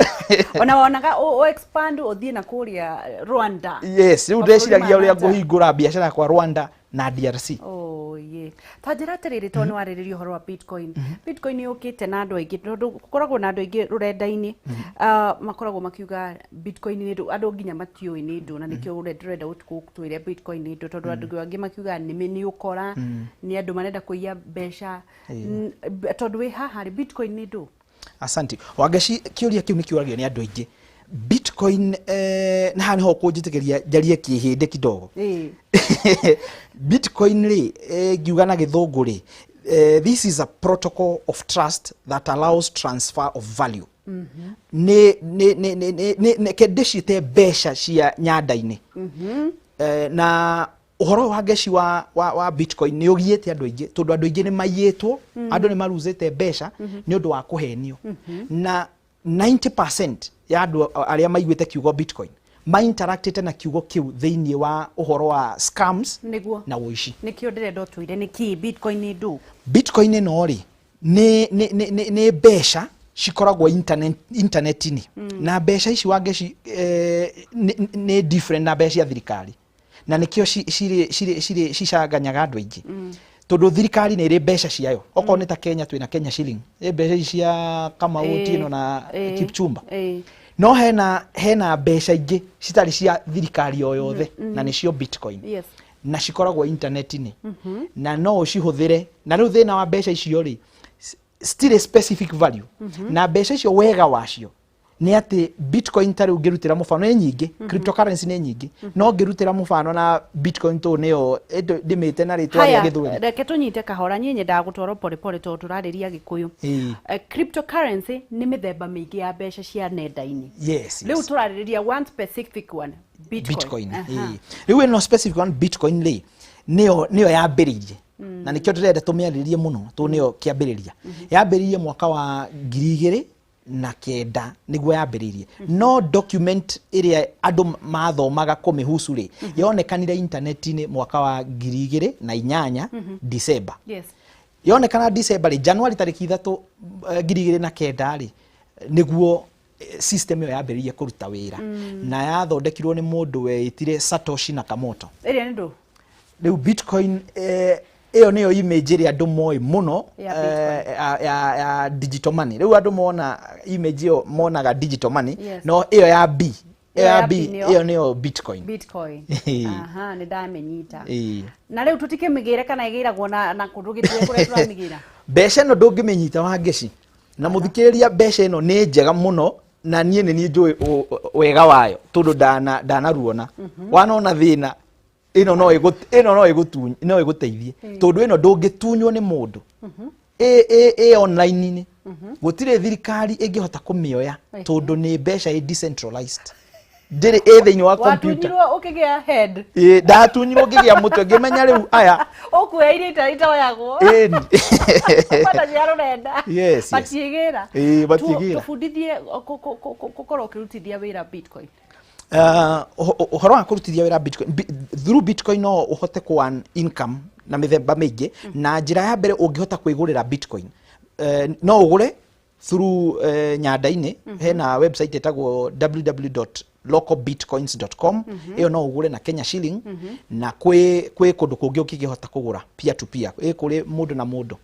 Ona wonaga o expand ũthiĩ na kũrĩa Rwanda. Yes, rĩu Mabũrũri ndeciragia ma ũrĩa na nja. ngũhingũra biacara yakwa Rwanda na DRC. Oh, ye. Ta njĩra atĩrĩrĩ, tondũ nĩ warĩrĩria ũhoro wa Bitcoin. Bitcoin nĩ yũkĩte na andũ aingĩ, tondũ gũkoragwo na andũ aingĩ rũrenda-inĩ, makoragwo makiuga Bitcoin nĩ ndũ, andũ nginya matiũĩ nĩ ndũ, na nĩkĩo ndĩrenda gũtwĩre Bitcoin nĩ ndũ, tondũ andũ angĩ makiuga nĩ ũkora, nĩ andũ marenda kũiya mbeca. Tondũ wĩ haha rĩ, Bitcoin nĩ ndũ? Asante Wangeci, kĩũria kĩu nĩ kĩũragio nĩ andũ aingĩ. Bitcoin, na haha nĩho kũnjĩtĩkĩria njarie kĩhĩndĩ kidogo. Bitcoin rĩ, ngiuga na gĩthũngũ rĩ, this is a protocol of trust that allows transfer of value. Nĩ ke ndĩciĩte mbeca cia nyanda-inĩ. Na ũhoro wa ngeci wa Bitcoin nĩ ũgiĩte andũ aingĩ, tondũ andũ aingĩ nĩ maiyĩtwo, andũ nĩ maruzĩte mbeca nĩ ũndũ wa kũhenio, na 90% ya andũ arĩa maiguĩte kiugo Bitcoin mainteractĩte na kiugo kĩu thĩinĩ wa ũhoro wa scams na ũici. Nĩkĩo ndĩrenda ũtwĩre nĩkĩ Bitcoin nĩ ndũ. Bitcoin ĩno rĩ, nĩ mbeca cikoragwo internet-inĩ, na mbeca ici, Wangeci, nĩ different na mbeca cia thirikari, na nĩkĩo cirĩ cicanganyaga andũ aingĩ, tondũ thirikari nĩ ĩrĩ mbeca ciayo. Okorwo nĩ ta Kenya, twĩna Kenya shilling, ĩ mbeca ici cia Kamau Otieno na Kipchumba, no hena mbeca ingĩ citarĩ cia thirikari o yothe, na nĩcio Bitcoin, na cikoragwo internet-inĩ na no ũcihũthĩre. Na rĩu thĩna wa mbeca icio rĩ, citirĩ specific value. Na mbeca icio, wega wacio nĩ atĩ Bitcoin, ta rĩu ngĩrutĩra mũbano, nĩ nyingĩ, cryptocurrency nĩ nyingĩ, no ngĩrutĩra mũbano na Bitcoin, tondũ nĩyo ndĩmĩte na rĩtwa rĩa Haya, gĩthweri. Reke tũnyite kahora, niĩ nyendaga gũtwarwo pore tondũ tũrarĩria Gĩkũyũ. Cryptocurrency nĩ mĩthemba mĩingĩ ya mbeca cia nenda-inĩ. Yes. Rĩu tũrarĩrĩria one specific one, Bitcoin. Bitcoin. Rĩu ĩno specific one, Bitcoin rĩ, nĩyo yambĩrĩirie, na nĩkĩo ndĩrenda tũmĩarĩrĩrie mũno, tondũ nĩyo kĩambĩrĩria. Yambĩrĩirie mwaka wa 2000 na kenda nĩguo yambĩrĩirie, no document ĩrĩa andũ mathomaga kũmĩhusu rĩ, yonekanire intaneti-inĩ mwaka wa 2008 December. Yonekana December rĩ, January tarĩki 3 2009 rĩ, nĩguo system ĩyo yambĩrĩirie kũruta wĩra, na yathondekirwo nĩ mũndũ weĩtire Satoshi Nakamoto. Ĩrĩa nĩ ndũ? Rĩu Bitcoin, ĩyo nĩyo image ĩrĩa andũ moĩ mũno. Ya Bitcoin. Ya digital money. Rĩu andũ mona image ĩyo monaga digital money. No ĩyo ya B, ĩyo Ĩyo ya ya B B nĩyo? Ĩyo nĩyo Bitcoin. Bitcoin. Aha, nĩ ndamĩnyita. Na rĩu tũtikĩmĩgĩre kana ĩgĩragwo na kũndũ gĩtue kũrĩa tũramĩgĩra? Mbeca ĩno ndũngĩmĩnyita wa ngeci na mũthikĩrĩria. Mbeca ĩno nĩ njega mũno na niĩ nĩ niĩ njũĩ wega wayo, tondũ ndanaruona wanona thĩna. Ĩno no ĩgũteithie, tondũ ĩno ndũngĩtunywo nĩ mũndũ. Ĩ online-inĩ, gũtirĩ thirikari ĩngĩhota kũmĩoya, tondũ nĩ mbeca ĩ decentralized, ndĩrĩ ĩ thĩinĩ wa computer. Watunyirwo ũkĩgĩa head? Ĩ, ndatunyirwo ngĩgĩa mũtwe, ngĩmenya rĩu aya. Ũkuoya iria itarĩ itoyagwo. Ĩni. Bata cia rũrenda. Yes. Matiĩgĩra. Ĩĩ, matiĩgĩra. Tũbundithie gũkorwo ũkĩrutithia wĩra Bitcoin. Ũhoro wa kũrutithia wĩra Bitcoin, through Bitcoin no ũhote kũ earn income na mĩthemba mĩingĩ. Na njĩra ya mbere, ũngĩhota kwĩgũrĩra Bitcoin, no ũgũre through nyanda-inĩ. Hena website ĩtagwo www.localbitcoins.com. Ĩyo no ũgũre na Kenya shilling, na kwĩ kũndũ kũngĩ ũkĩngĩhota kũgũra peer to peer, ĩ kũrĩ mũndũ na mũndũ,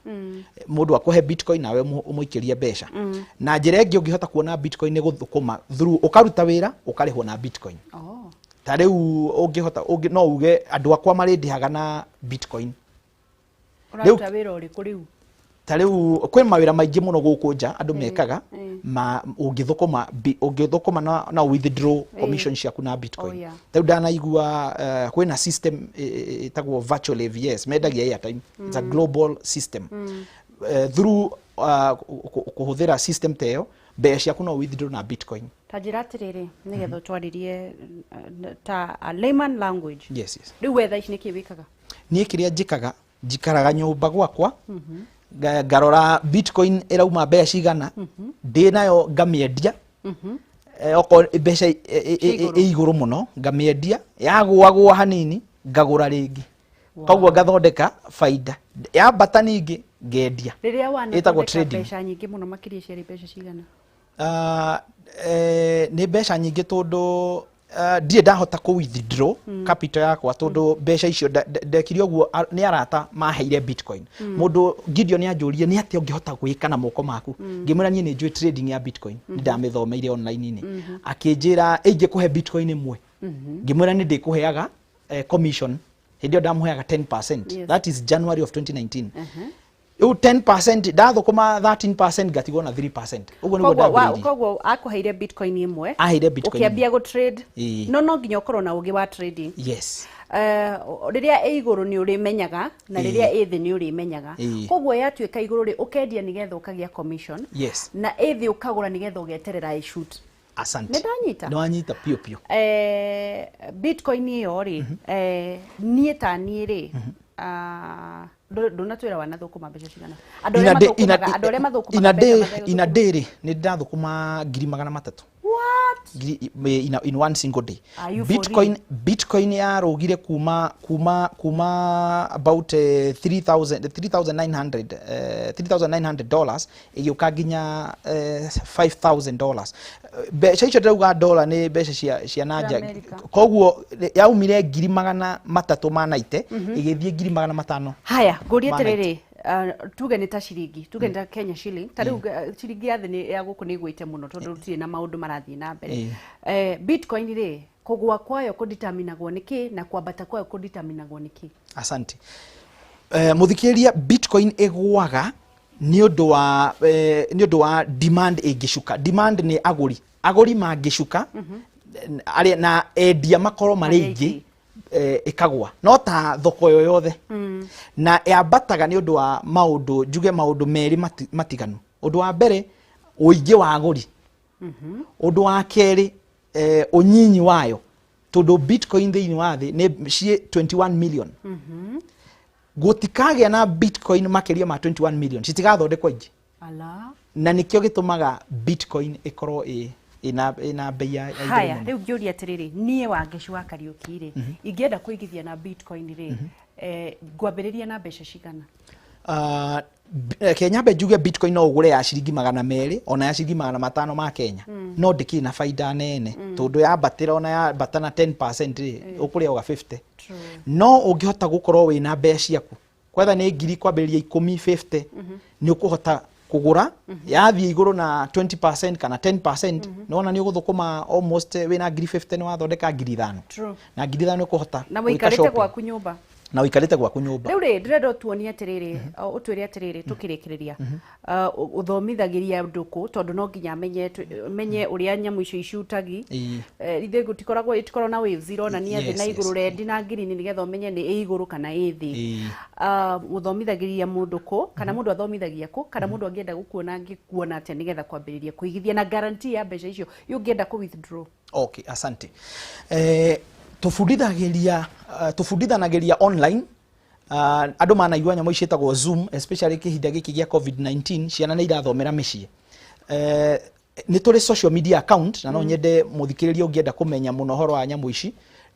mũndũ akũhe Bitcoin nawe ũmũikĩrie mbeca. Na njĩra ĩngĩ ũngĩhota kuona Bitcoin nĩ gũthũkũma through, ũkaruta wĩra ũkarĩhwo na Bitcoin. Ta rĩu ũngĩhota no uge andũ akwa marĩndĩhaga na Bitcoin. Ũraruta wĩra ũrĩkũ rĩu? Ta rĩu kwĩ mawĩra maingĩ mũno gũkũ nja andũ mekaga ma ũngĩthũkũma na withdraw commission ciaku na Bitcoin. Ta rĩu ndanaigua kwĩna system ĩtagwo Virtual AVS, mendagia airtime. It's a global system. Through kũhũthĩra system ta ĩyo, mbeca ciaku no withdraw na Bitcoin. Ta njĩra atĩrĩrĩ, nĩgetha ũtwarĩrie ta a layman language. Yes. Rĩu we thaa ici nĩkĩ wĩkaga? Niĩ kĩrĩa njĩkaga, njikaraga nyũmba gwakwa, ngarora Bitcoin ĩrauma mbeca cigana, ndĩ nayo ngamĩendia. Okorwo mbeca Ciĩ igũrũ. ĩ igũrũ mũno ngamĩendia, yagũagũa hanini ngagũra rĩngĩ, koguo ngathondeka baida. Yambata ningĩ ngendia. Rĩrĩa Ĩtagwo wanathondeka trading. mbeca nyingĩ mũno makĩria, ciarĩ mbeca cigana? Nĩ mbeca nyingĩ, tondũ ndirĩ ndahota kũ withdraw capital yakwa, tondũ mbeca icio ndekire ũguo nĩ arata maheire Bitcoin. Mũndũ Gideon anjũrie nĩ atĩa ũngĩhota gwĩka na moko maku. Ngĩmwĩra niĩ nĩ njũĩ trading ya Bitcoin, nĩ ndamĩthomeire online-inĩ. Akĩnjĩra ingĩkũhe Bitcoin ĩmwe. Ngĩmwĩra nĩ ndĩkũheaga commission. Hĩndĩ ĩyo ndamũheaga 10%. That is January of 2019. Rĩu 10%, ndathũkũma 13% ngatigwo na 3%. Ũguo nĩguo ndambĩrĩirie. Koguo akũheire Bitcoin ĩmwe? Aheire Bitcoin. Ũkĩambia gũ trade? Ĩĩ. No nginya ũkorwo na ũgĩ wa trading. Yes. Rĩrĩa ĩ igũrũ nĩ ũrĩmenyaga, na rĩrĩa ĩ thĩ nĩ ũrĩmenyaga. Koguo yatuĩka igũrũ rĩ, ũkendia nĩgetha ũkagĩa commission, na ĩ thĩ ũkagũra nĩgetha ũgeterera ĩ shoot. Asante. Nĩ ndanyita? Nĩ wanyita piũ piũ. Bitcoin ĩyo rĩ, niĩ ta niĩ rĩ, ndũnatwĩra wanathũkũma mbeca cigana? Andũ arĩa mathũkũmaga, andũ arĩa mathũkũmaga ina mbeca day mategũthũkũma. Ina day rĩ, nĩ ndathũkũma 300,000. What? Ngiri in one single day. Are you for? Bitcoin yarũgire kuma about 3000 3900 $3900 ĩgĩũka nginya $5000. Mbeca icio ndĩrauga dollar nĩ mbeca cia nanja. America. Koguo yaumire 300,000 ma 90 ĩgĩthiĩ 500,000. Haya, ngũrie Ma atĩrĩrĩ, tuge nĩ ta ciringi, tuge nĩ ta Kenya shilling, ta rĩu ciringi ya thĩ ya gũkũ nĩ ĩgwĩte mũno tondũ gũtirĩ na maũndũ marathiĩ na mbere. Bitcoin rĩ, kũgũa kwayo kũditaminagwo nĩ kĩ, na kwambata kwayo kũditaminagwo nĩ kĩ? Asante. Mũthikĩrĩria, Bitcoin ĩgũaga nĩ ũndũ wa demand ĩngĩcuka. Demand nĩ agũri. Agũri mangĩcuka arĩa na endia makorwo marĩ Marĩ aingĩ, aingĩ. ĩkagũa no ta thoko yo yothe. Na yambataga nĩ ũndũ wa maũndũ, njuge maũndũ merĩ matiganu. Ũndũ wa mbere, ũingĩ wa agũri. Ũndũ wa kerĩ, ũnyinyi wayo, tondũ Bitcoin thĩinĩ wa thĩ nĩ ciĩ 21 million. Gũtikagĩa na Bitcoin makĩria ma 21 million, citigathondekwo ingĩ. Ala. Na nĩkĩo gĩtũmaga Bitcoin ĩkorwo ĩna bei ya igũrũ Haya, mũno. rĩu ngĩũria atĩrĩrĩ, niĩ Wangeci wa Kariũki rĩ, ingĩenda kũigithia na Bitcoin rĩ, ngwambĩrĩria na mbeca cigana? Reke nyambe njuge Bitcoin no ũgũre ya ciringi 200 ona ya ciringi 500 ma Kenya, no ndĩkĩrĩ na baida nene, tondũ yambatĩra, ona yambata na 10% rĩ, ũkũrĩa oga 50. No ũngĩhota gũkorwo wĩna mbeca ciaku kwetha nĩ ngiri kwambĩrĩria 10, 50, nĩ ũkũhota kũgũra. Yathiĩ igũrũ na 20% kana 10%, nona nĩ ũgũthũkũma almost wĩna ngiri 50, nĩ wathondeka ngiri 5. Na ngiri 5 ũkũhota Na gwĩka wĩikarĩte shopping. gwaku nyũmba. Na ũikarĩte gwaku nyũmba. Rĩu rĩ, ndĩrenda ũtuonie atĩrĩrĩ, ũtwĩre atĩrĩrĩ, tũkĩrĩkĩrĩria, ũthomithagĩria andũ kũ? Tondũ no nginya menye ũrĩa nyamũ icio icutagi. Ithe gũtikoragwo, itikoragwo na waves ironania thĩ na igũrũ, red na green, nĩgetha ũmenye nĩ ĩ igũrũ kana ĩ thĩ. Ũthomithagĩria mũndũ kũ, kana mũndũ athomithagia kũ, kana mũndũ angĩenda gũkuona angĩkuona atĩa, nĩgetha kwambĩrĩria kũigithia na guarantee ya mbeca icio ũngĩenda kũ withdraw? Okay, asante. Tũbundithagĩria, tũbundithanagĩria online. Andũ manaigua nyamũ ici ciĩtagwo Zoom, especially kĩhinda gĩkĩ gĩa COVID-19, ciana nĩ irathomera mĩciĩ. Nĩ tũrĩ social media account, na no nyende mũthikĩrĩria ũngĩenda kũmenya mũno ũhoro wa nyamũ ici,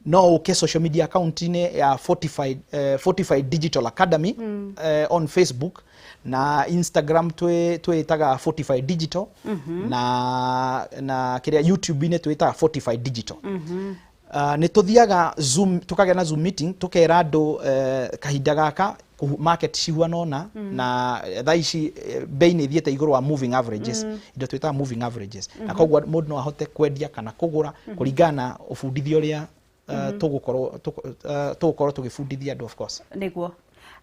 no ũke social media account-inĩ ya Fortified Digital Academy on Facebook na Instagram twĩtaga Fortified Digital, na kĩrĩa YouTube-inĩ twĩtaga Fortified Digital. Nĩ tũthiaga Zoom, tukagĩa na Zoom meeting, tukera andũ kahinda gaka market cihuana ũna, na thaa ici bei nĩ ithiĩte igũrũ wa moving averages, indo twĩtaga moving averages, na koguo mũndũ no ahote kwendia kana kũgũra kũringana na ũbundithia ũrĩa tũgũkorwo tũgĩbundithia andũ, of course. Nĩguo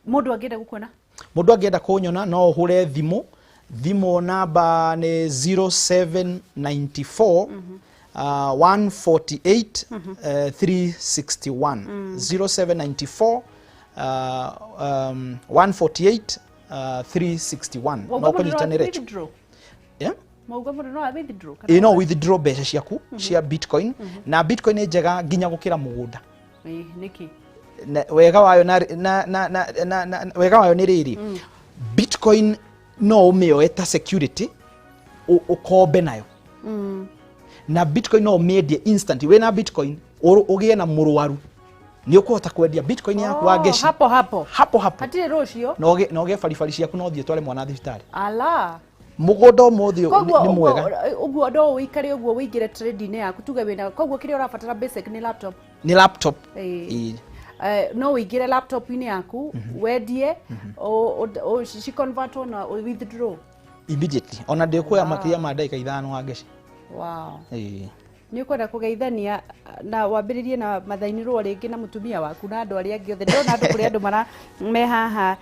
mũndũ angĩenda gũkuona? Mũndũ angĩenda kũnyona no ũhũre thimũ, namba nĩ 0794 148 361, 0794 148 361. No kũnyitanĩre. Withdraw? Yeah? Mauga mũndũ no a withdraw? Ĩ, no withdraw mbeca ciaku cia Bitcoin, na Bitcoin nĩ njega nginya gũkĩra mũgũnda. Ĩ, nĩkĩ? Na wega wayo na wega wayo nĩ rĩrĩ, Bitcoin no ũmĩoe ta security, ũkombe nayo, na Bitcoin no ũmĩendie instant. Wĩna Bitcoin, ũgĩe na mũrwaru, nĩ ũkũhota kwendia Bitcoin yaku, Wangeci, Hapo hapo? Hapo hapo. Hatirĩ rũcio? Na ũgĩe baribari ciaku, no ũthiĩ ũtware mwana thibitarĩ. Ala. Mũgũnda ũmũthĩ Koguo nĩ mwega. Ũguo no ũikare ũguo, ũingĩre trade-inĩ yaku, tuge wĩna, koguo kĩrĩa ũrabatara basic nĩ laptop? Nĩ laptop. Ĩĩ. Ĩĩ. No ũingĩre laptop-inĩ yaku, wendie, ci convert na withdraw. Immediately, ona ndĩkuoya makĩria ma ndagĩka 5, Wangeci. Ĩĩ. Nĩ ũkwenda kũgeithania na wambĩrĩrie na mathainirwo rĩngĩ na mũtumia waku na andũ arĩa angĩ othe. Ndĩrona andũ, kũrĩ andũ mara me haha.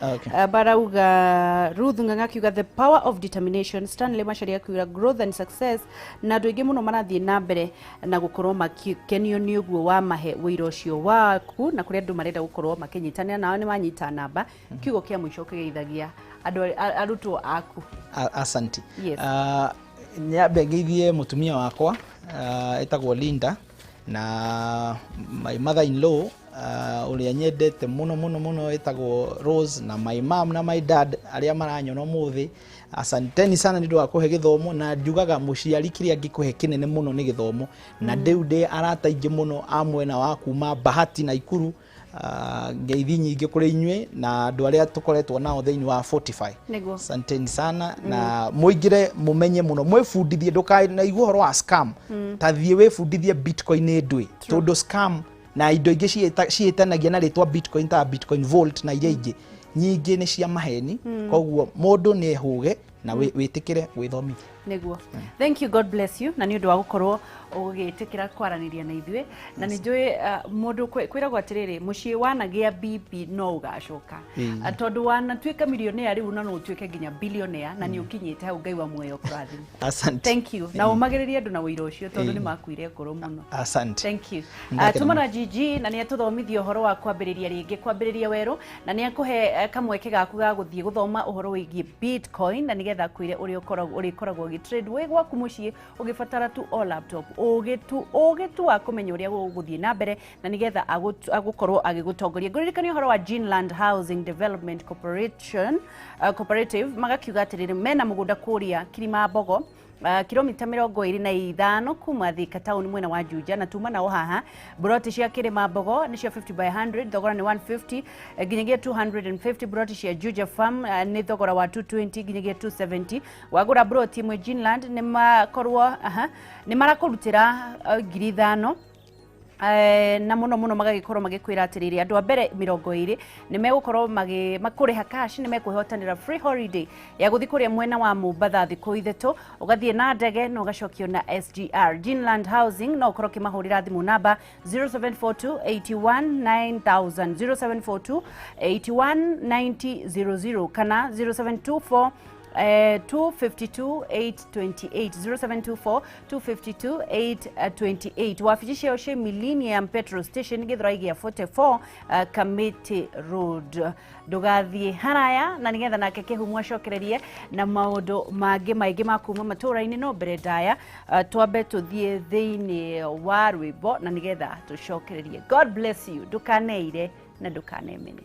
Barauga Ruth Ng'ang'a akiuga "The power of determination", Stanley Macharia akiuga "Growth and success", na andũ aingĩ mũno marathiĩ na mbere na gũkorwo makĩkenio nĩ ũguo wamahe wĩira ũcio waku, na kũrĩ andũ marenda gũkorwo makĩnyitanĩra nao, nĩ manyita namba. Kiugo kĩa mũico ũkĩgeithagia andũ arutwo aku. Asante. Yes. Nyambe ngeithie mũtumia wakwa, etagwo Linda, na my mother in law, ũrĩa nyendete mũno mũno mũno, etagwo Rose, na my mom na my dad arĩa maranyona ũmũthĩ. Asanteni sana nĩ ũndũ wa kũhe gĩthomo, na njugaga mũciari kĩrĩa angĩkũhe kĩnene mũno nĩ gĩthomo. Na rĩu ndĩ arata aingĩ mũno a mwena wa kuma Bahati na Ikuru. Ngeithi nyingĩ kũrĩ inyuĩ na andũ arĩa tũkoretwo nao thĩinĩ wa Fortify. Asanteni sana, na mũingĩre mũmenye mũno, mwĩbundithie, ndũkanaigua ũhoro wa scam, ta thiĩ wĩbundithie Bitcoin nĩ ndwĩ, tondũ scam na indo ingĩ ciĩtanagia na rĩtwa Bitcoin ta Bitcoin Vault na iria ingĩ nyingĩ nĩ cia maheni. Koguo mũndũ nĩ ehũge na wĩtĩkĩre gwĩthomithia. Nĩguo, thank you, God bless you, na nĩ ũndũ wa gũkorwo ũgĩtĩkĩra kwaranĩria na ithuĩ. Na nĩ njũĩ mũndũ kwĩragwo atĩrĩrĩ, mũciĩ wanagĩa bibi no ũgacoka. Tondũ wanatuĩka millionaire rĩu, na no ũtuĩke nginya billionaire, na nĩ ũkinyĩte hau. Ngai wa muoyo kũrathime. Asante. Thank you, na ũmagĩrĩrie andũ na ũira ũcio, tondũ nĩ makuire ngoro mũno. Asante. Thank you. Ndakena. Tumana GG na nĩ atũthomithia ũhoro wa kwambĩrĩria rĩngĩ, kwambĩrĩria werũ, na nĩ akũhe kamweke gaku ga gũthiĩ gũthoma ũhoro wĩgiĩ Bitcoin, na nĩgetha akwĩre ũrĩa ũkoragwo ũrĩkoragwo. ũgĩ trade wĩ gwaku mũciĩ ũgĩbatara tu o laptop, ũgĩ tu wa kũmenya ũrĩa gũgũthiĩ na mbere na nĩgetha agũkorwo agĩgũtongoria. Ngũririkania ũhoro wa Ginland Housing Development Corporation, Cooperative, magakiuga atĩrĩrĩ, mena mũgũnda kũrĩa Kilimambogo, kilomita 25 kuma Thika town mwena wa Juja, na tuma nao haha. Buroti cia Kilimambogo nĩ cia 50 by 100, thogora nĩ 150 nginyagia 250. Buroti cia Juja Farm nĩ thogora wa 220 nginyagia 270. Wagũra buroti ĩmwe Ginland nĩ makorwo aha nĩ marakũrutĩra 5,000. Na muno muno magagĩkorwo magĩkwĩra atĩrĩrĩ, andũ a mbere 20 nĩ megũkorwo makũrĩha cash nĩ mekũhotanĩra free holiday ya gũthiĩ kũrĩa mwena wa Mombatha thikũ 3, ũgathiĩ na ndege na ũgacokio na SGR. Ginland Housing no ũkorwo ũkĩmahũrĩra thimũ namba 0742 81 9000, 0742 81 9000 kana 0724 252 828, 0724 252 828. Wabici ciao ciĩ Millennium Petrol Station, Githurai gĩa 44, Kamiti Road. Ndũgathiĩ haraya na nĩgetha nake Kĩhumo acokererie na maũndũ mangĩ maingĩ ma kuma matũũra-inĩ, no mbere ndaya twambe tũthiĩ thĩinĩ wa rwĩmbo na nĩgetha tũcokererie. God bless you, ndũkaneire na ndũkanemene.